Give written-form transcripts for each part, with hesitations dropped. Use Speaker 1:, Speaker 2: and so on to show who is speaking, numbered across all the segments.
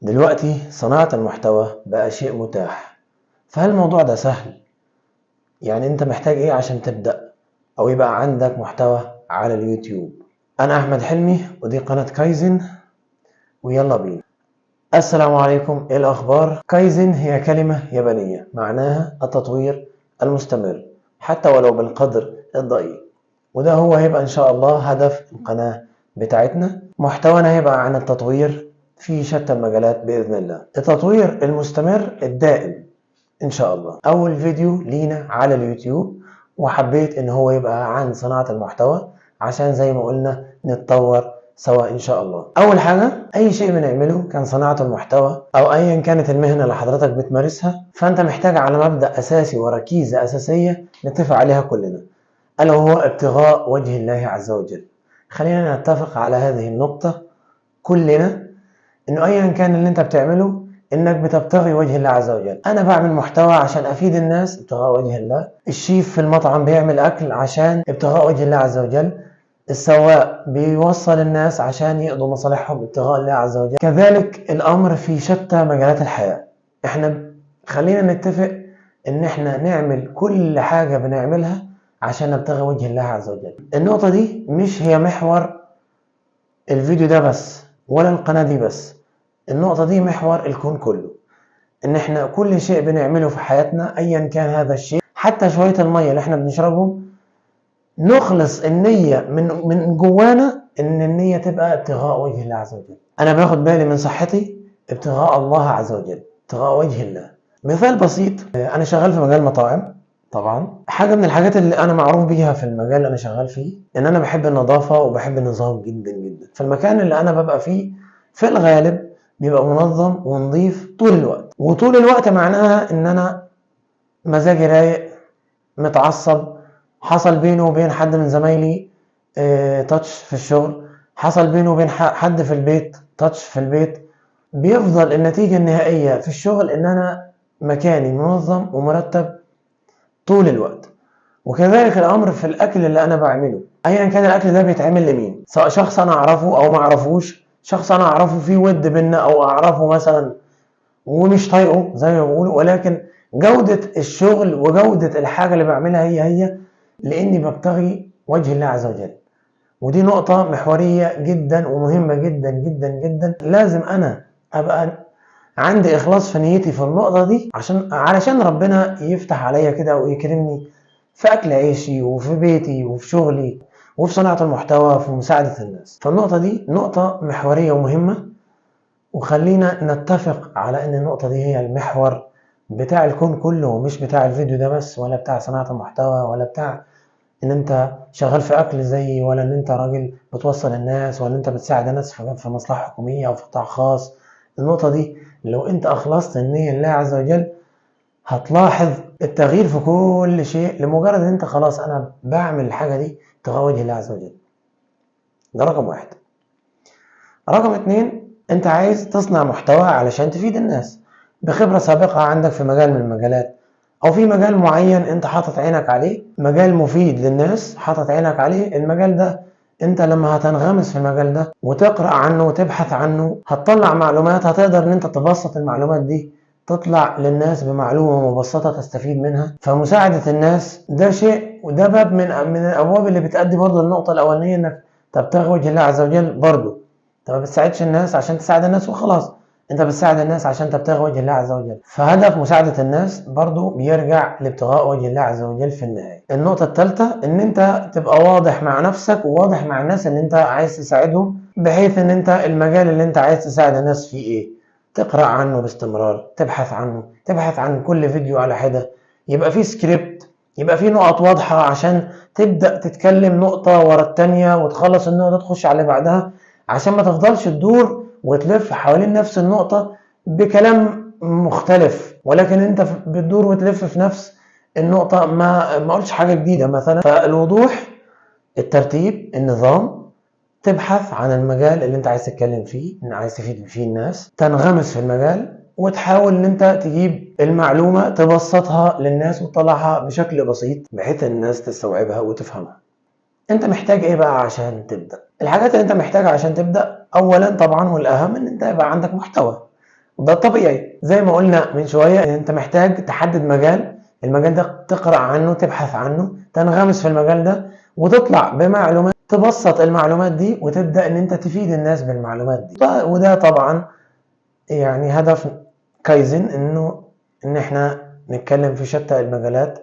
Speaker 1: دلوقتي صناعة المحتوى بقى شيء متاح، فهل الموضوع ده سهل؟ يعني انت محتاج ايه عشان تبدأ او يبقى عندك محتوى على اليوتيوب؟ انا احمد حلمي ودي قناة كايزن، ويلا بينا. السلام عليكم، ايه الاخبار؟ كايزن هي كلمة يابانية معناها التطوير المستمر حتى ولو بالقدر الضئيل، وده هو هيبقى ان شاء الله هدف القناة بتاعتنا. محتوانا هيبقى عن التطوير في شتى المجالات بإذن الله، التطوير المستمر الدائم إن شاء الله. أول فيديو لينا على اليوتيوب، وحبيت إن هو يبقى عن صناعة المحتوى عشان زي ما قلنا نتطور سوا إن شاء الله. أول حاجة، أي شيء بنعمله كان صناعة المحتوى أو أيا كانت المهنة اللي حضرتك بتمارسها، فأنت محتاج على مبدأ أساسي وركيزة أساسية نتفق عليها كلنا، ألا وهو ابتغاء وجه الله عز وجل. خلينا نتفق على هذه النقطة كلنا، إنه أيا كان اللي أنت بتعمله إنك بتبتغي وجه الله عز وجل. أنا بعمل محتوى عشان أفيد الناس، ابتغاء وجه الله. الشيف في المطعم بيعمل أكل عشان ابتغاء وجه الله عز وجل. السواق بيوصل الناس عشان يقضوا مصالحهم، ابتغاء الله عز وجل. كذلك الأمر في شتى مجالات الحياة. إحنا خلينا نتفق إن إحنا نعمل كل حاجة بنعملها عشان نبتغي وجه الله عز وجل. النقطة دي مش هي محور الفيديو ده بس ولا القناة دي بس، النقطة دي محور الكون كله، إن إحنا كل شيء بنعمله في حياتنا أيا كان هذا الشيء، حتى شوية المية اللي إحنا بنشربهم، نخلص النية من جوانا إن النية تبقى ابتغاء وجه الله عز وجل. أنا باخد بالي من صحتي ابتغاء الله عز وجل، ابتغاء وجه الله. مثال بسيط، أنا شغال في مجال مطاعم طبعا. حاجة من الحاجات اللي أنا معروف بيها في المجال اللي أنا شغال فيه إن أنا بحب النظافة وبحب النظام جدا جدا. فالمكان اللي أنا ببقى فيه في الغالب بيبقى منظم ونظيف طول الوقت، وطول الوقت معناها إن أنا مزاجي رايق، متعصب، حصل بينه وبين حد من زمايلي تاتش في الشغل، حصل بينه وبين حد في البيت تاتش في البيت، بيفضل النتيجة النهائية في الشغل إن أنا مكاني منظم ومرتب طول الوقت. وكذلك الأمر في الأكل اللي أنا بعمله، أيا كان الأكل ده بيتعمل لمين، سواء شخص أنا أعرفه أو ما أعرفوش، شخص أنا أعرفه فيه ود بينا أو أعرفه مثلا ومش طايقه زي ما بيقولوا، ولكن جودة الشغل وجودة الحاجة اللي بعملها هي هي، لأني ببتغي وجه الله عز وجل. ودي نقطة محورية جدا ومهمة جدا جدا جدا، لازم أنا أبقى عندي إخلاص في نيتي في النقطة دي علشان ربنا يفتح عليا كده ويكرمني في أكل عيشي وفي بيتي وفي شغلي وفي صناعة المحتوى وفي مساعدة الناس. فالنقطة دي نقطة محورية ومهمة، وخلينا نتفق على إن النقطة دي هي المحور بتاع الكون كله، مش بتاع الفيديو ده بس، ولا بتاع صناعة المحتوى، ولا بتاع إن أنت شغال في أكل زيي، ولا إن أنت راجل بتوصل الناس، ولا أنت بتساعد الناس في مصلحة حكومية أو في قطاع خاص. النقطة دي لو أنت أخلصت النية لله عز وجل هتلاحظ التغيير في كل شيء، لمجرد إن أنت خلاص أنا بعمل الحاجة دي ابتغاء وجه الله عز وجل. ده رقم واحد. رقم اتنين، أنت عايز تصنع محتوى علشان تفيد الناس بخبرة سابقة عندك في مجال من المجالات، أو في مجال معين أنت حاطط عينك عليه، مجال مفيد للناس حاطط عينك عليه. المجال ده أنت لما هتنغمس في المجال ده وتقرأ عنه وتبحث عنه هتطلع معلومات، هتقدر إن أنت تبسط المعلومات دي، تطلع للناس بمعلومة مبسطة تستفيد منها. فمساعدة الناس ده شيء، وده باب من الأبواب اللي بتأدي برضه النقطة الأولانية، إنك تبتغي وجه الله عز وجل. برضه أنت ما بتساعدش الناس عشان تساعد الناس وخلاص، أنت بتساعد الناس عشان تبتغي وجه الله عز وجل. فهدف مساعدة الناس برضه بيرجع لابتغاء وجه الله عز وجل في النهاية. النقطة الثالثة، إن أنت تبقى واضح مع نفسك وواضح مع الناس اللي أنت عايز تساعدهم، بحيث إن أنت المجال اللي أنت عايز تساعد الناس فيه إيه، تقرأ عنه باستمرار، تبحث عنه، تبحث عن كل فيديو على حدة، يبقى فيه سكريبت، يبقى فيه نقط واضحة عشان تبدأ تتكلم نقطة ورا التانية وتخلص النقطة تخش على اللي بعدها، عشان ما تفضلش تدور وتلف حوالين نفس النقطة بكلام مختلف، ولكن انت بتدور وتلف في نفس النقطة، ما قلتش حاجة جديدة مثلا. فالوضوح، الترتيب، النظام، تبحث عن المجال اللي انت عايز تتكلم فيه، ان عايز تفيد فيه الناس، تنغمس في المجال وتحاول ان انت تجيب المعلومة تبسطها للناس وتطلعها بشكل بسيط بحيث ان الناس تستوعبها وتفهمها. انت محتاج ايه بقى عشان تبدأ؟ الحاجات اللي انت محتاجها عشان تبدأ، اولا طبعا والاهم ان انت يبقى عندك محتوى. ده طبيعي. زي ما قلنا من شوية ان انت محتاج تحدد مجال، المجال ده تقرا عنه، تبحث عنه، تنغمس في المجال ده، وتطلع بمعلومات، تبسط المعلومات دي، وتبدا ان انت تفيد الناس بالمعلومات دي. وده طبعا يعني هدف كايزن، انه ان احنا نتكلم في شتى المجالات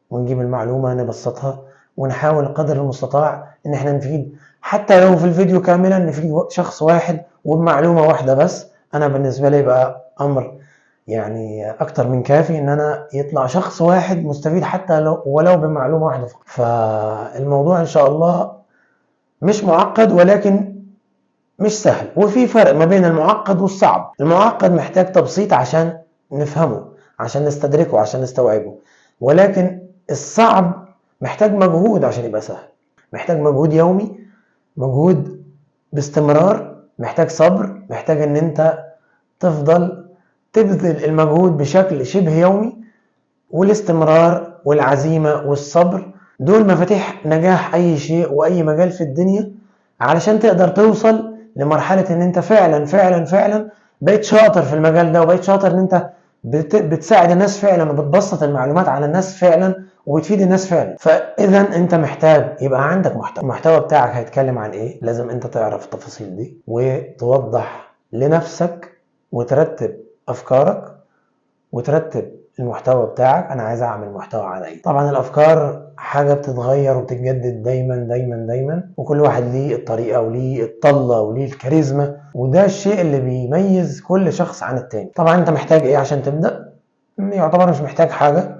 Speaker 1: ونجيب المعلومة نبسطها، ونحاول قدر المستطاع ان احنا نفيد، حتى لو في الفيديو كاملا نفيد شخص واحد وبمعلومه واحدة بس. انا بالنسبة لي بقى امر يعني اكتر من كافي ان انا يطلع شخص واحد مستفيد حتى لو ولو بمعلومة واحدة فقط. فالموضوع ان شاء الله مش معقد، ولكن مش سهل. وفي فرق ما بين المعقد والصعب. المعقد محتاج تبسيط عشان نفهمه، عشان نستدركه، عشان نستوعبه، ولكن الصعب محتاج مجهود عشان يبقى سهل، محتاج مجهود يومي، مجهود باستمرار، محتاج صبر، محتاج ان انت تفضل تبذل المجهود بشكل شبه يومي. والاستمرار والعزيمة والصبر دول مفاتيح نجاح اي شيء واي مجال في الدنيا، علشان تقدر توصل لمرحلة ان انت فعلا فعلا فعلا بقيت شاطر في المجال ده، وبقيت شاطر ان انت بتساعد الناس فعلا، وبتبسط المعلومات على الناس فعلا، وبتفيد الناس فعلا. فاذا انت محتاج يبقى عندك محتوى. المحتوى بتاعك هيتكلم عن ايه؟ لازم انت تعرف التفاصيل دي، وتوضح لنفسك، وترتب افكارك، وترتب المحتوى بتاعك. انا عايز اعمل محتوى على ايه؟ طبعا الافكار حاجة بتتغير وبتتجدد دايما دايما دايما، وكل واحد ليه الطريقة وليه الطله وليه الكاريزما، وده الشيء اللي بيميز كل شخص عن التاني. طبعا انت محتاج ايه عشان تبدا؟ يعتبر مش محتاج حاجة،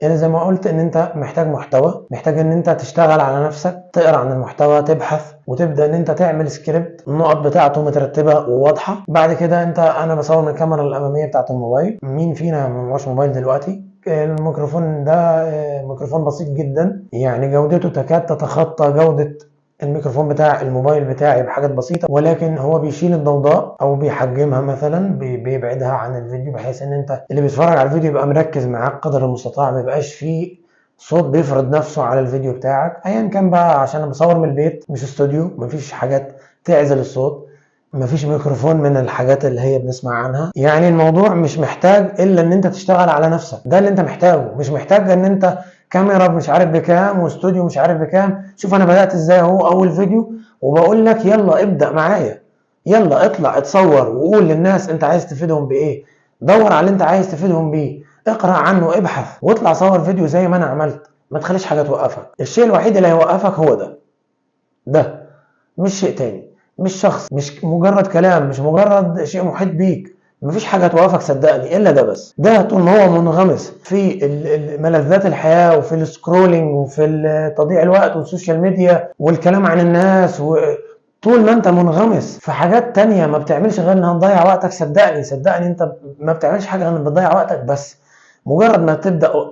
Speaker 1: يعني زي ما قلت ان انت محتاج محتوى، محتاج ان انت تشتغل على نفسك، تقرا عن المحتوى، تبحث، وتبدا ان انت تعمل سكريبت النقط بتاعته مترتبة وواضحة. بعد كده انت، انا بصور من الكاميرا الامامية بتاعه الموبايل، مين فينا ما معهوش موبايل دلوقتي؟ الميكروفون ده ميكروفون بسيط جدا، يعني جودته تكاد تتخطى جوده الميكروفون بتاع الموبايل بتاعي بحاجات بسيطة، ولكن هو بيشيل الضوضاء او بيحجمها مثلا، بيبعدها عن الفيديو، بحيث ان انت اللي بيتفرج على الفيديو يبقى مركز معاك قدر المستطاع، ما يبقاش فيه صوت بيفرض نفسه على الفيديو بتاعك ايا كان بقى. عشان انا بصور من البيت مش استوديو، مفيش حاجات تعزل الصوت، مفيش ميكروفون من الحاجات اللي هي بنسمع عنها. يعني الموضوع مش محتاج الا ان انت تشتغل على نفسك، ده اللي انت محتاجه. مش محتاج ان انت كاميرا مش عارف بكام واستوديو مش عارف بكام. شوف انا بدأت ازاي اهو، اول فيديو، وبقول لك يلا ابدأ معايا، يلا اطلع اتصور وقول للناس انت عايز تفيدهم بايه، دور على اللي انت عايز تفيدهم بيه، اقرأ عنه، ابحث، واطلع صور فيديو زي ما انا عملت. ما تخليش حاجة توقفك. الشيء الوحيد اللي هيوقفك هو ده، مش شيء تاني، مش شخص، مش مجرد كلام، مش مجرد شيء محيط بيك. مفيش حاجة توقفك صدقني إلا ده بس. ده طول ما هو منغمس في ملذات الحياة، وفي ال scrolling، وفي تضييع الوقت، وال social media، والكلام عن الناس، طول ما انت منغمس في حاجات تانية ما بتعملش غير انها تضيع وقتك. صدقني صدقني انت ما بتعملش حاجة غير انك بتضيع وقتك بس. مجرد ما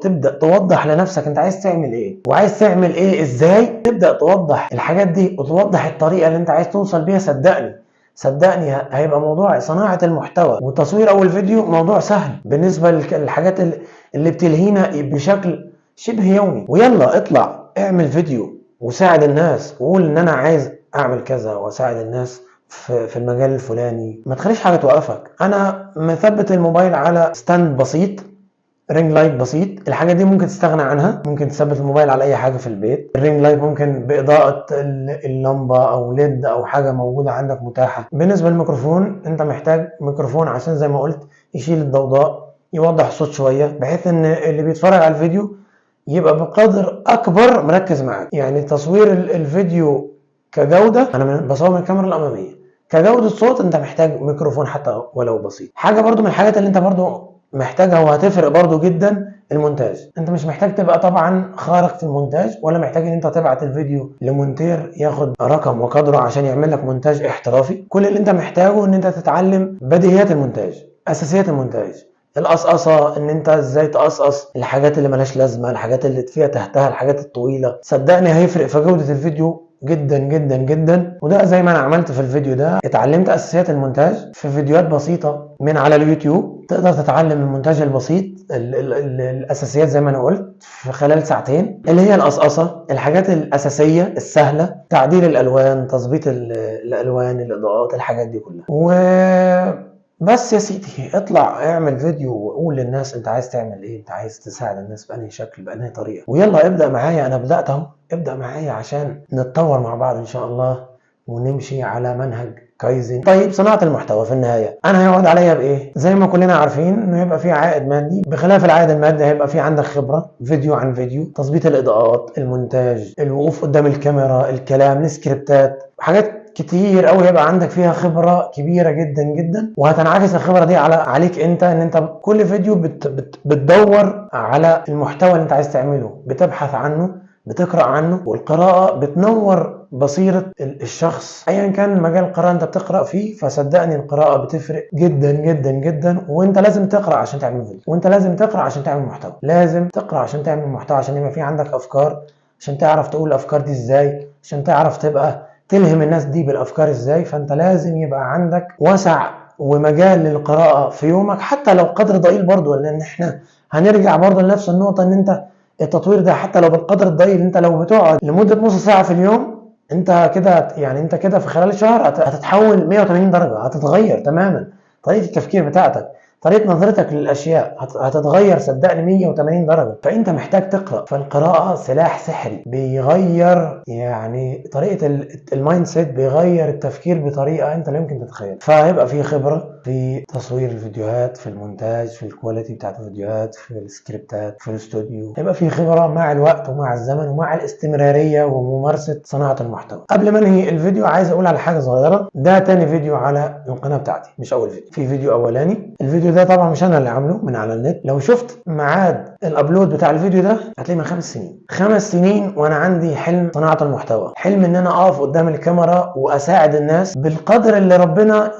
Speaker 1: تبدأ توضح لنفسك انت عايز تعمل ايه، وعايز تعمل ايه ازاي، تبدأ توضح الحاجات دي وتوضح الطريقة اللي انت عايز توصل بيها، صدقني صدقني هيبقى موضوع صناعة المحتوى وتصوير أول فيديو موضوع سهل بالنسبة للحاجات اللي بتلهينا بشكل شبه يومي. ويلا اطلع اعمل فيديو وساعد الناس، وقول ان انا عايز اعمل كذا واساعد الناس في المجال الفلاني. ما تخليش حاجة توقفك. انا مثبت الموبايل على stand بسيط، ring light بسيط، الحاجة دي ممكن تستغنى عنها، ممكن تثبت الموبايل على اي حاجة في البيت. ال ring light ممكن باضاءه اللمبة او LED او حاجة موجودة عندك متاحة. بالنسبة للميكروفون، انت محتاج ميكروفون عشان زي ما قلت يشيل الضوضاء، يوضح الصوت شوية، بحيث ان اللي بيتفرج على الفيديو يبقى بقدر اكبر مركز معاك. يعني تصوير الفيديو كجوده، انا بصور من الكاميرا الامامية، كجوده صوت انت محتاج ميكروفون حتى ولو بسيط. حاجة برضو من الحاجات اللي انت برضو محتاجها وهتفرق برضو جدا، المونتاج. انت مش محتاج تبقى طبعا خارق في المونتاج، ولا محتاج ان انت تبعت الفيديو لمونتير ياخد رقم وقدره عشان يعمل لك مونتاج احترافي. كل اللي انت محتاجه ان انت تتعلم بديهيات المونتاج، اساسيات المونتاج، القصقصه، ان انت ازاي تقصقص الحاجات اللي ملهاش لازمه، الحاجات اللي فيها تحتها، الحاجات الطويلة. صدقني هيفرق في جوده الفيديو جدا جدا جدا. وده زي ما انا عملت في الفيديو ده، اتعلمت اساسيات المونتاج في فيديوهات بسيطة من على اليوتيوب. تقدر تتعلم المونتاج البسيط، الاساسيات زي ما انا قلت في خلال ساعتين، اللي هي القصقصه، الحاجات الاساسية السهلة، تعديل الالوان، تظبيط الالوان، الاضاءات، الحاجات دي كلها. بس يا سيدي اطلع اعمل فيديو وقول للناس انت عايز تعمل ايه، انت عايز تساعد الناس بأنهي شكل بأنهي طريقة، ويلا ابدأ معايا. انا بدأت اهو، ابدأ معايا عشان نتطور مع بعض ان شاء الله ونمشي على منهج كايزن. طيب صناعة المحتوى في النهاية انا هيقعد عليا بايه؟ زي ما كلنا عارفين انه يبقى في عائد مادي، بخلاف العائد المادي هيبقى في عندك خبرة، فيديو عن فيديو، تظبيط الاضاءات، المونتاج، الوقوف قدام الكاميرا، الكلام، السكريبتات، حاجات كتير قوي هيبقى عندك فيها خبرة كبيرة جدا جدا، وهتنعكس الخبرة دي عليك انت، ان انت كل فيديو بتدور على المحتوى اللي انت عايز تعمله، بتبحث عنه، بتقرأ عنه، والقراءة بتنور بصيرة الشخص ايا كان مجال القراءة انت بتقرأ فيه. فصدقني القراءة بتفرق جدا جدا جدا، وانت لازم تقرأ عشان تعمل فيديو، وانت لازم تقرأ عشان تعمل محتوى، لازم تقرأ عشان تعمل محتوى، عشان يبقى في عندك افكار، عشان تعرف تقول الافكار دي ازاي، عشان تعرف تبقى تلهم الناس دي بالافكار ازاي. فانت لازم يبقى عندك وسع ومجال للقراءة في يومك، حتى لو قدر ضئيل برضو، لان احنا هنرجع برضو لنفس النقطة، ان انت التطوير ده حتى لو بالقدر الضئيل، انت لو بتقعد لمدة نص ساعة في اليوم، انت كده يعني انت كده في خلال شهر هتتحول 180 درجة، هتتغير تماما طريقة التفكير بتاعتك، طريقة نظرتك للأشياء هتتغير صدقني 180 درجة. فأنت محتاج تقرأ، فالقراءة سلاح سحري بيغير يعني طريقة ال mindset، بيغير التفكير بطريقة أنت لا يمكن تتخيلها. فهيبقى في خبرة في تصوير الفيديوهات، في المونتاج، في ال quality بتاعت الفيديوهات، في السكريبتات، في الاستوديو، هيبقى في خبرة مع الوقت ومع الزمن ومع الاستمرارية وممارسة صناعة المحتوى. قبل ما انهي الفيديو عايز اقول على حاجة صغيرة، ده تاني فيديو على القناة بتاعتي، مش اول فيديو، في فيديو اولاني. الفيديو ده طبعا مش انا اللي عامله، من على النت. لو شفت ميعاد ال upload بتاع الفيديو ده هتلاقيه من 5 سنين، 5 سنين وانا عندي حلم صناعة المحتوى، حلم ان انا اقف قدام الكاميرا واساعد الناس بالقدر اللي ربنا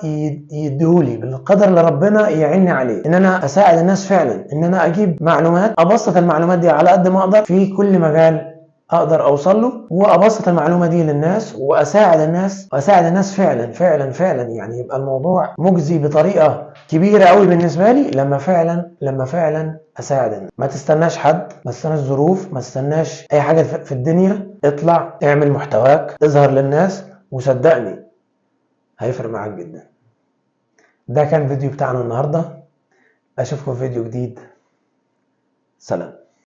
Speaker 1: يديهولي، بالقدر اللي ربنا يعيني عليه، ان انا اساعد الناس فعلا، ان انا اجيب معلومات، ابسط المعلومات دي على قد ما اقدر في كل مجال اقدر اوصل له، وابسط المعلومة دي للناس واساعد الناس، واساعد الناس فعلا فعلا فعلا. يعني يبقى الموضوع مجزي بطريقة كبيرة قوي بالنسبة لي لما فعلا اساعد الناس. ما تستناش حد، ما تستناش ظروف، ما تستناش اي حاجة في الدنيا، اطلع اعمل محتواك، اظهر للناس، وصدقني هيفرق معاك جدا. ده كان فيديو بتاعنا النهارده، اشوفكم في فيديو جديد، سلام.